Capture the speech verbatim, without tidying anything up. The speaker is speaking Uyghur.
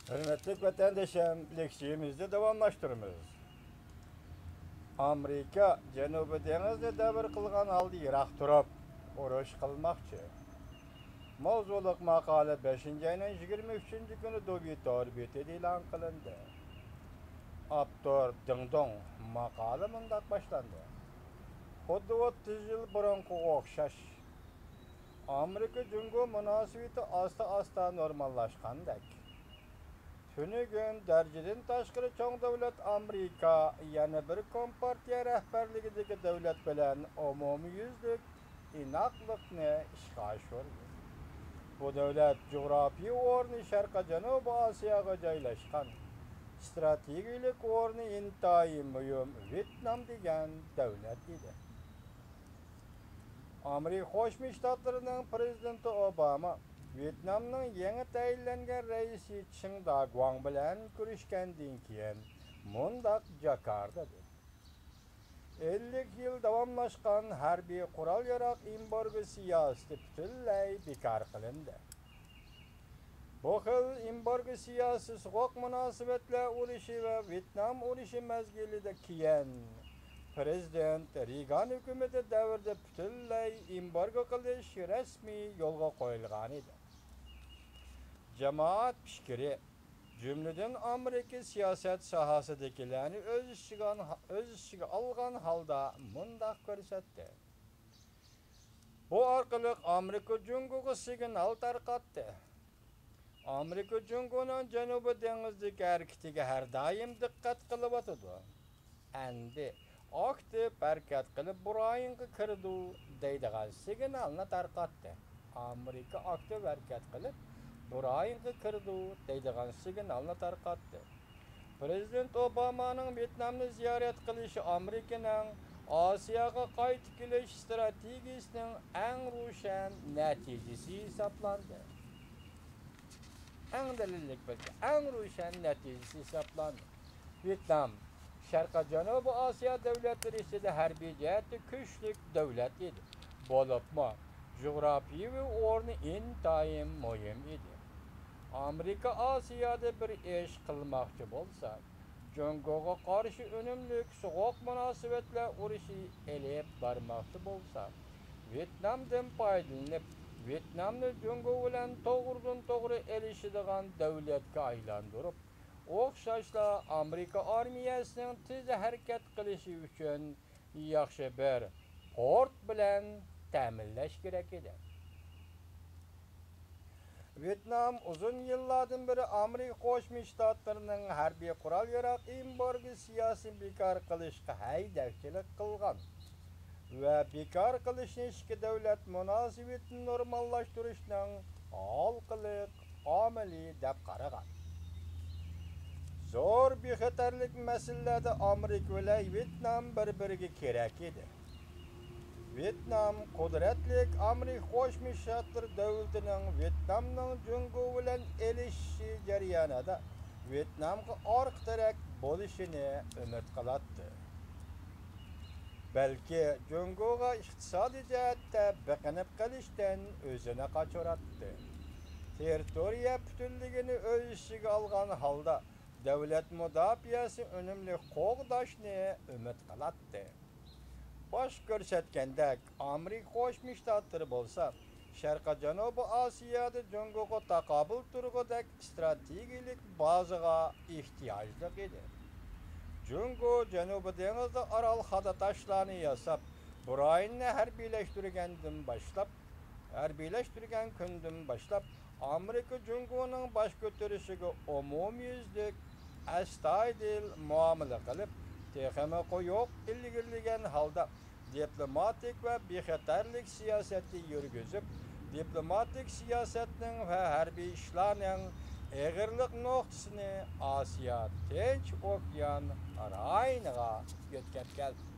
ھۆرمەتلىك ۋەتەندىشىم، لېكسىيىمىزنى داۋاملاشتۇرىمىز. ئامېرىكا جەنۇبىي دېڭىزنى دەۋر قىلغان ھالدا يىراق تۇرۇپ، ئۇرۇش قىلماقچى. ماۋزۇلۇق ماقالە بەشىنچى ئاينىڭ يىگىرمە ئۈچىنچى كۈنى دۇبى تور بېتىدە ئېلان قىلىندى. ئاپتور دىڭدوڭ. ماقالە مۇنداق باشلاندى: خۇددى ئوتتۇز يىل بۇرۇنقىغا ئوخشاش. ئامېرىكا جۇڭگو مۇناسىۋىتى ئاستا-ئاستا نورماللاشقاندەك. تۈنۈگۈن دەرىجىدىن تاشقىرى چوڭ دۆلەت ئامېرىكا يەنە بىر كومپارتىيە رەھبەرلىكىدىكى دۆلەت بىلەن ئومۇميۈزلۈك ئىناقلىقنى ئىشقا ئاشۇردى. بۇ دۆلەت جۇغراپىيە ئورنى شەرقىي جەنۇبىي ئاسىياغا جايلاشقان، ئىستراتېگىيەلىك ئورنى ئىنتايىن مۇھىم ۋيېتنام دېگەن دۆلەت ئىدى. ئامېرىكا قوشما شتاتلىرىنىڭ پىرېزىدېنتى ئوباما ۋيېتنامنىڭ يېڭى تەيىنلەنگەن رەئىسى چىڭ داگۇاڭ بىلەن كۆرۈشكەندىن كېيىن مۇنداق جاكاردا دېدى: ئەللىك يىل داۋاملاشقان ھەربىي قورال-ياراغ ئېمبارگو سىياسىتى پۈتۈنلەي بىكار قىلىندى. بۇ خىل ئېمبارگو سىياسىتى سوغۇق مۇناسىۋەتلەر ئۇرۇشى ۋە ۋيېتنام ئۇرۇشى مەزگىلىدە كېيىن پىرېزىدېنت رېيگان ھۆكۈمىتى دەۋرىدە پۈتۈنلەي ئېمبارگو قىلىش رەسمىي يولغا قويۇلغانىدى. جامائەت پىكرى، جۈملىدىن ئامېرىكا سىياسەت ساھەسىدىكىلەرنى ئۆز ئىچىگە، ئۆز ئىچىگە ئالغان ھالدا مۇنداق كۆرسەتتى. بۇ ئارقىلىق ئامېرىكا جۇڭگوغا سىگنال تارقاتتى. ئامېرىكا جۇڭگونىڭ جەنۇبىي دېڭىزدىكى ھەرىكىتىگە ھەر دائىم دىققەت قىلىۋاتىدۇ. ئەمدى ئاكتىپ ھەرىكەت قىلىپ بۇ رايونغا كىرىدۇ دەيدىغان سىگنالنى تارقاتتى. ئامېرىكا ئاكتىپ ھەرىكەت قىلىپ بۇ رايونغا كىرىدۇ دەيدىغان سىگنالنى تارقاتتى. پىرېزىدېنت ئوبامانىڭ ۋيېتنامنى زىيارەت قىلىشى ئامېرىكىنىڭ ئاسىياغا قايتىپ كېلىش ئىستراتېگىيىسىنىڭ ئەڭ روشەن نەتىجىسى ھېسابلاندى. ئەڭ دەلىللىك بولسا، ئەڭ روشەن نەتىجىسى ھېسابلاندى. ۋيېتنام شەرقىي جەنۇبىي ئاسىيا دۆلەتلىرى ئىچىدە ھەربىي جەھەتتە كۈچلۈك دۆلەت ئىدى. بولۇپمۇ جۇغراپىيەۋى ئورنى ئىنتايىن مۇھىم ئىدى. ئامېرىكا ئاسىيادا بىر ئىش قىلماقچى بولسا، جۇڭگوغا قارشى ئۈنۈملۈك سوغۇق مۇناسىۋەتلەر ئۇرۇشى ئېلىپ بارماقچى بولسا، ۋيېتنامدىن پايدىلىنىپ، ۋيېتنامنى جۇڭگو بىلەن توغرىدىن توغرا ئېلىشىدىغان دۆلەتكە ئايلاندۇرۇپ، ئوخشاشلا ئامېرىكا ئارمىيەسىنىڭ تېز ھەرىكەت قىلىشى ئۈچۈن ياخشى بىر پورت بىلەن تەمىنلەش كېرەك ئىدى. ۋيېتنام ئۇزۇن يىللاردىن بېرى ئامېرىكا قوشما شتاتلىرىنىڭ ھەربىي قورال-ياراغ ئېمبارگو سىياسىتىنى بىكار قىلىشقا ھەيدەكچىلىك قىلغان ۋە بىكار قىلىشنى ئىككى دۆلەت مۇناسىۋىتىنى نورماللاشتۇرۇشنىڭ ھالقىلىق ئامىلى دەپ قارىغان. زور بىخەتەرلىك مەسىلىلەردە ئامېرىكا بىلەن ۋيېتنام بىر-بىرىگە كېرەك ئىدى. ۋيېتنام قۇدرەتلىك ئامېرىكا قوشما شتاتلىرى دۆلىتىنىڭ ۋيېتنامنىڭ جۇڭگو بىلەن ئېلىشىشى جەريانىدا ۋيېتنامغا ئارقا تىرەك بولۇشىنى ئۈمىد قىلاتتى. بەلكى جۇڭگوغا ئىقتىسادىي جەھەتتە بېقىنىپ قېلىشتىن ئۆزىنى قاچۇراتتى. تېررىتورىيە پۈتۈنلۈكىنى ئۆز ئىچىگە ئالغان ھالدا دۆلەت مۇداپىئەسى ئۈنۈملۈك قوغداشنى ئۈمىد قىلاتتى. باش كۆرسەتكەندەك، ئامېرىكا قوشما شتاتلىرى بولسا شەرقىي جەنۇبىي ئاسىيادا جۇڭگوغا تاقابىل تۇرغۇدەك ئىستراتېگىيەلىك بازىغا ئېھتىياجلىق ئىدى. جۇڭگو جەنۇبىي دېڭىزدا ئارال خادا تاشلارنى ياساپ، بۇ رايوننى ھەربىيلەشتۈرگەندىن باشلاپ، ھەربىيلەشتۈرگەن كۈندىن باشلاپ، ئامېرىكا جۇڭگونىڭ باش كۆتۈرۈشىگە ئومۇميۈزلۈك، ئەستايىدىل مۇئامىلە قىلىپ، تېخىمۇ قويۇق ئىلگىرىلىگەن ھالدا دىپلوماتىك ۋە بىخەتەرلىك سىياسەتنى يۈرگۈزۈپ، دىپلوماتىك سىياسەتنىڭ ۋە ھەربىي ئىشلارنىڭ ئېغىرلىق نۇقتىسىنى ئاسىيا تىنچ ئوكيان رايونىغا يۆتكەپ كەلدى.